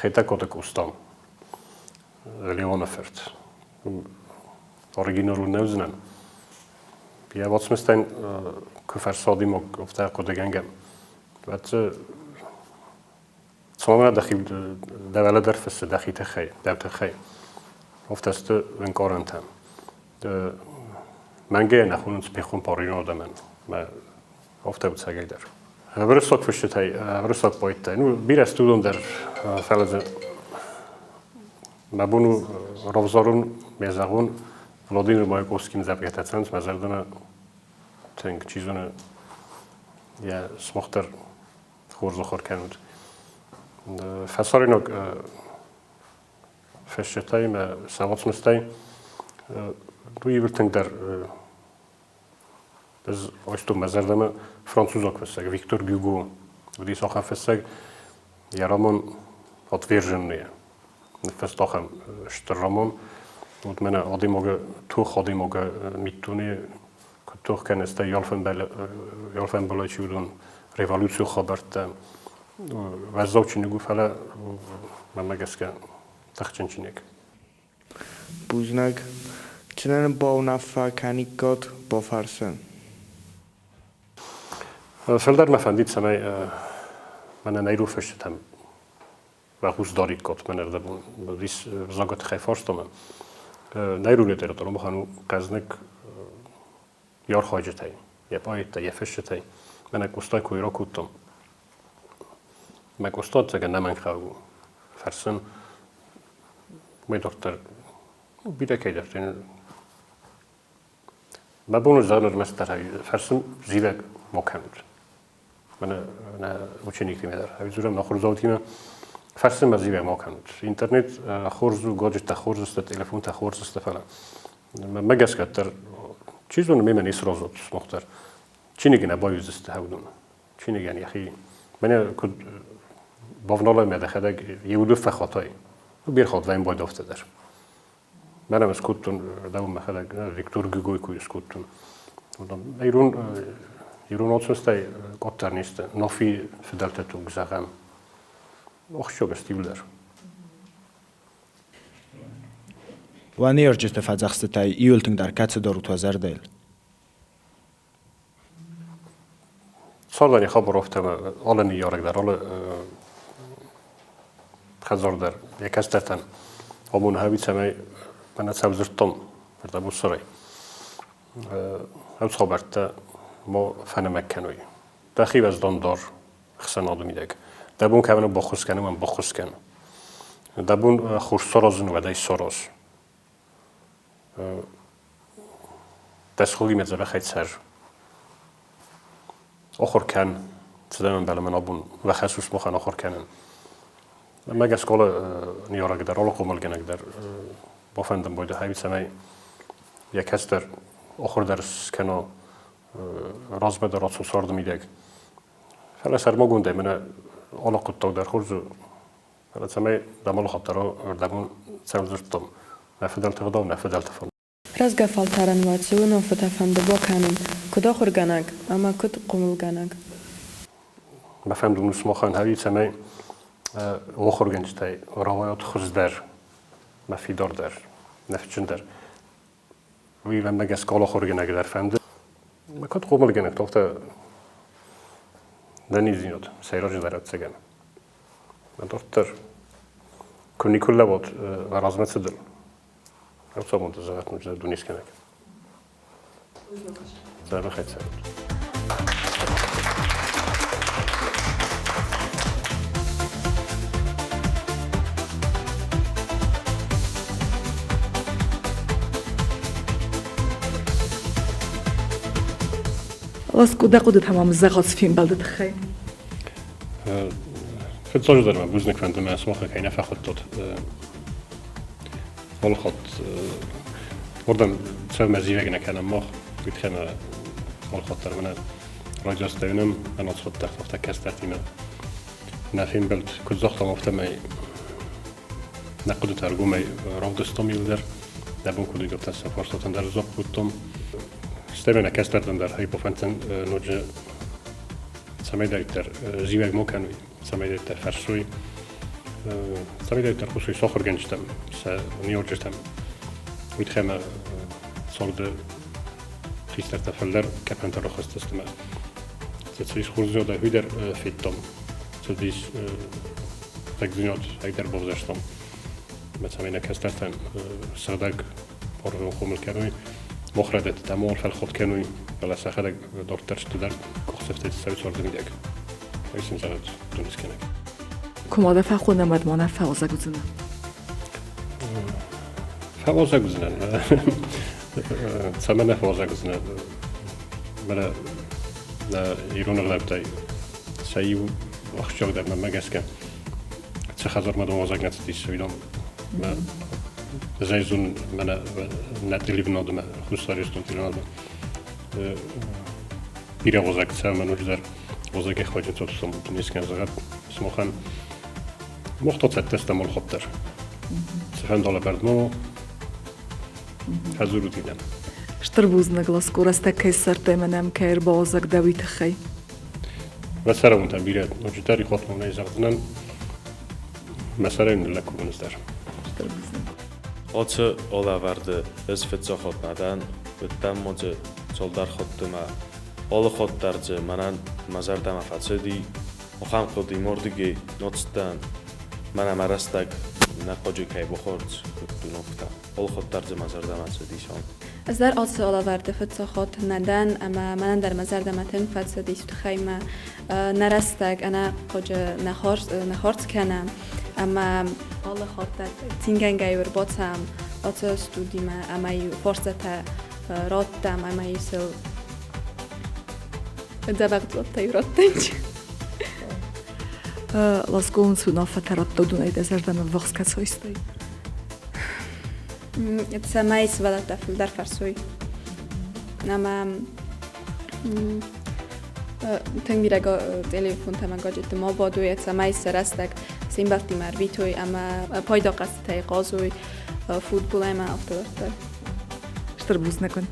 Хетӕгкаты Къоста, Леоны фырт. Оригиналон нӕ уыдзынӕн. Йӕ уацмыстӕн куы фӕрса адӕймаг афтӕ хъуыдыгӕнгӕ, уӕд дзы Цуанмӕ дӕхи дӕ уӕлӕ дӕр фыссы дӕхи тыххӕй, дӕу тыххӕй. Афтӕ сты ӕнкъарӕнтӕ. Мӕнгӕй нӕ хонынц пехуымпар ирон адӕмӕн. Мӕ афтӕ у цӕгӕйдӕр. Уырыссаг фысджытӕй, уырыссаг поэттӕй, ну, бирӕ сты уыдон дӕр, фӕлӕ дзы мӕ бон у равзарын, ме зӕгъон, Владимир Маяковскийы ӕмдзӕвгӕтӕ цӕуынц мӕ зӕрдӕмӕ тынг, чи зоны, йӕ сымах дӕр хорз ахуыр кӕнут. Фӕсарӕйнаг фысджытӕй мӕ сӕ уацмыстӕй уый тынгдӕр ӕз айстон мӕ зӕрдӕмӕ французаг фыссӕг Виктор Гюго. Уыдис ахӕм фыссӕг, йӕ роман «Отверженные». Ныффыста ахӕм стыр роман. Вот мӕнӕ адӕймагы тох, адӕймагы миддуне куыд тох кӕны, стӕй алфӕмбылай чи уыдон революцион хабӕрттӕ. Уӕззау чиныг у, фӕлӕ мӕнмӕ гӕсгӕ тыхджын чиныг. Бузныг. Чи нын бауынаффӕ кӕниккат бафӕрсын? Фылдӕр мӕ фӕндид, цӕмӕй мӕнӕ нӕ ирон фысджытӕм уӕ хъус дариккат мӕнӕрдӕм уыдис взагы тыххӕй фарстамӕ. Нӕ ирон литературӕ махӕн у хъӕзныг йӕ архайджытӕй, йӕ поэттӕй, йӕ фысджытӕй. Мӕнӕ Къостай кой ракодтам. Мӕ Къоста ӕцӕгӕн ӕнӕмӕнгхъӕуӕг у. Фӕрсын уымӕй дарддӕр бирӕ кӕйдӕрты. Мӕ бон у зӕгъын ӕрмӕстдӕр фӕрсын зивӕг ма кӕнут. Мӕнӕ нӕ учениктимӕ дӕр ӕви дзурӕм ахуырдзаутимӕ фӕрсын мӕ зивӕг ма кӕнут. Интернет хорз у, гаджеттӕ хорз сты, телефонтӕ хорз сты, фӕлӕ мӕ гӕсгӕ дӕр чи зоны мемӕ не сразы сымах дӕр. Чиныг нӕ баивдзысты уыдон. Чиныгӕн йӕхи мӕнӕ куыд бавналай мӕ дӕхӕдӕг иуды фӕхатай. Бирӕ хатт вӕййын байдавтӕ дӕр. Мӕнӕ скодтон дӕу мӕхӕдӕг Виктор Гюгой куы скодтон. Ирон ирон уацмыстӕй къаддӕр не сты. Нафи фыдӕлтӕ туг зӕгъӕм. Ахсджиаг сты иуылдӕр. Уӕ ныййарджыты фӕдзӕхстытӕй иуыл тынгдӕр кӕцы дарут уӕ зӕрдӕйыл? Цардӕн хабар афтӕ, алы ныййарӕг дӕр, алы хӕдзар дӕр йӕ кӕстӕртӕн амоны хӕви, цӕмӕй мӕнӕ цӕвдзырдтон ӕрдӕбоссарӕй. Ӕвц хабӕрттӕ ма фӕнӕмӕг кӕной. Дӕхи уӕздан дар ӕхсӕнады мидӕг. Дӕ бон кӕмӕн у баххуыс кӕн, уымӕн баххуыс кӕн. Дӕ бон хорз саразын, уӕд ӕй сараз. Дӕ схугимӕ дзӕбӕхӕй цӕр. Ахуыр кӕн, цыдӕр ӕмбӕлы мӕн абон уӕ хӕс у сымахӕн ахуыр кӕнын. Мӕ гӕсгӕ алы ныййарӕг дӕр, алы хъомылгӕнӕг дӕр бафӕндын бойдӕ хӕви, цӕмӕй йӕ кӕстӕр ахуыр дӕр скӕна, размӕ дӕр ацу царды мидӕг. Фӕлӕ сӕрмагондӕй мӕнӕ алы хъуыддаг дӕр хорз у, фӕлӕ цӕмӕй дӕм алы хатт дӕр ӕрдӕбон цӕуыл дзырдтон, нӕ фыдӕлты гъдау, нӕ фыдӕлты фӕнд. Рӕзгӕ фӕлтӕрӕн уӕд цы уынаффӕтӕ фӕнды бакӕнын, куыд ахуыргӕнӕг ӕмӕ куыд хъомылгӕнӕг? Мӕ фӕндон у сымахӕн хӕви, цӕмӕй ахуыргӕнджытӕй рауайат хуыздӕр, мӕ фидардӕр, ныфсджындӕр. Уый мӕнмӕ гӕсгӕ алы ахуыргӕнӕг дӕр фӕнды. Мӕ куыд хъомылгӕнӕг, афтӕ ӕнӕниздзинад сӕйраджыдӕр ӕвӕццӕгӕн. Мӕ дарддӕр куы никуы лӕууат мӕ размӕ цыдыл, ӕрцӕуон зӕгъӕт дунескӕнӕг. Дзӕбӕхӕй цӕрут. Ласко, дӕ хъуыдытӕ мӕм зӕгъыс фембӕлды тыххӕй. Фыццаджыдӕр мӕ бузныг фӕнды мӕ сымахӕй кӕй нӕ фӕхуыдтат. Алыхатт уырдӕм цӕуы мӕ зивӕг нӕ кӕнӕм мах, уый тыххӕй мӕ алыхатт дӕр мӕнӕ радиостӕ уынӕм, ӕнӕцхуыд дӕр афтӕ кӕстӕртимӕ. Нӕ фембӕлд куыд загътам, афтӕмӕй нӕ хъуыдытӕ ӕргомӕй равдыстам иуылдӕр. Нӕ бон куыд уыд, афтӕ сӕ фарстатӕн дӕр дзуапп кодтам. Стӕй мӕ нӕ кӕстӕртӕн дӕр бафӕнддзӕн ноджы цӕмӕйдӕриддӕр зивӕг ма кӕной, цӕмӕйдӕриддӕр фӕрсой, цӕмӕйдӕриддӕр хъусой сӕ ахуыргӕнджытӕм, сӕ ныййарджытӕм. Уый тыххӕй мӕ царды хистӕртӕ фылдӕр къӕпхӕнтӕ рахӕсдзысты мӕ. Цыдис хорздзинадӕй уый дӕр федтам. Цыдис лӕгдзинад ӕй дӕр бавзӕрстам. Мӕ цӕмӕй нӕ кӕстӕртӕн сыгъдӕг уарзон хъомыл кӕной, мах рӕдӕдтытӕ ма фӕлхат кӕной, фӕлӕ сӕхӕдӕг дарддӕр сты дӕр къухдзӕфтӕй цӕуы царды мидӕг. Уый сын зӕгъӕд дунескӕнӕг. Куы ма дӕ фӕхонӕм, уӕд ма нӕ фӕуазӕг уыдзынӕ? Фӕуазӕг уыдзынӕн. Цӕмӕн нӕ фӕуазӕг уыдзынӕн? Мӕнӕ нӕ ирон ӕгъдӕуттӕй сӕ иу ахсджиагдӕр мӕнмӕ гӕсгӕ цы хӕдзармӕ дон уазӕг нӕ цыдис, уыдон зӕйзон мӕнӕ нӕ телевинадмӕ, Хуссар Ирыстон телевинадмӕ бирӕ уазӕг цӕмӕн ноджыдӕр уазӕгӕй хваджын цотстом дунескӕн зӕгъӕд сымахӕн мохто цӕттӕ стӕм алхатт дӕр. Цыфӕнды алӕвӕрд ма уа, фӕдзурут иннӕм. Стыр бузныг, Ласко, рӕстӕг кӕй ссардтай мӕнӕ ам кӕй ӕрбауазӕг дӕ, уый тыххӕй. Мӕ цӕрӕнбонтӕ бирӕ ноджыдӕр ихуатмонӕй зӕгъдзынӕн, мӕ сӕрӕй ныллӕг кувынц дӕр. Стыр бузныг. Ацы алӕвӕрды ӕз фыццаг хатт нӕ дӕн, уыдтӕн ма дзы цалдӕр хатты мӕ алы хатт дӕр дзы мӕнӕн мӕ зӕрдӕмӕ фӕцыди, ахӕм хъуыды ме рдыгӕй нацыдтӕн, мӕнӕ мӕ рӕстӕг нӕ хъуаджы кӕй бахардз кодтон, афтӕ. Алы хатт дӕр дзы мӕ зӕрдӕмӕ цыдис ам. Ӕз дӕр ацы алӕвӕрды фыццаг хатт нӕ дӕн ӕмӕ мӕнӕн дӕр мӕ зӕрдӕмӕ тынг фӕцыдис, тыххӕй мӕ нӕ рӕстӕг ӕнӕхъуаджы нӕ хардз кӕнӕм ӕмӕ алы хатт дӕр цингӕнгӕ-иу ӕрбацӕуӕм ацы студимӕ ӕмӕ-иу фарстатӕ раттӕм ӕмӕ-иу сыл дзӕбӕх дзуӕпптӕ-иу раттӕм. Ласгоун цы уынаффӕтӕ радта, уыдонӕй дӕ зӕрдӕмӕ ввахс кӕцӕй истай? Цӕмӕй сывӕллӕттӕ фылдӕр фӕрсой. Ӕмӕ тынг бирӕ телефонтӕ ӕмӕ гаджетты ма бадой, цӕмӕй сӕ рӕстӕг се мбӕлттимӕ ӕрвитой ӕмӕ пайда хъӕзтытӕй хъазой, футбол ӕмӕ афтӕ дарддӕр. Стыр бузныг уын.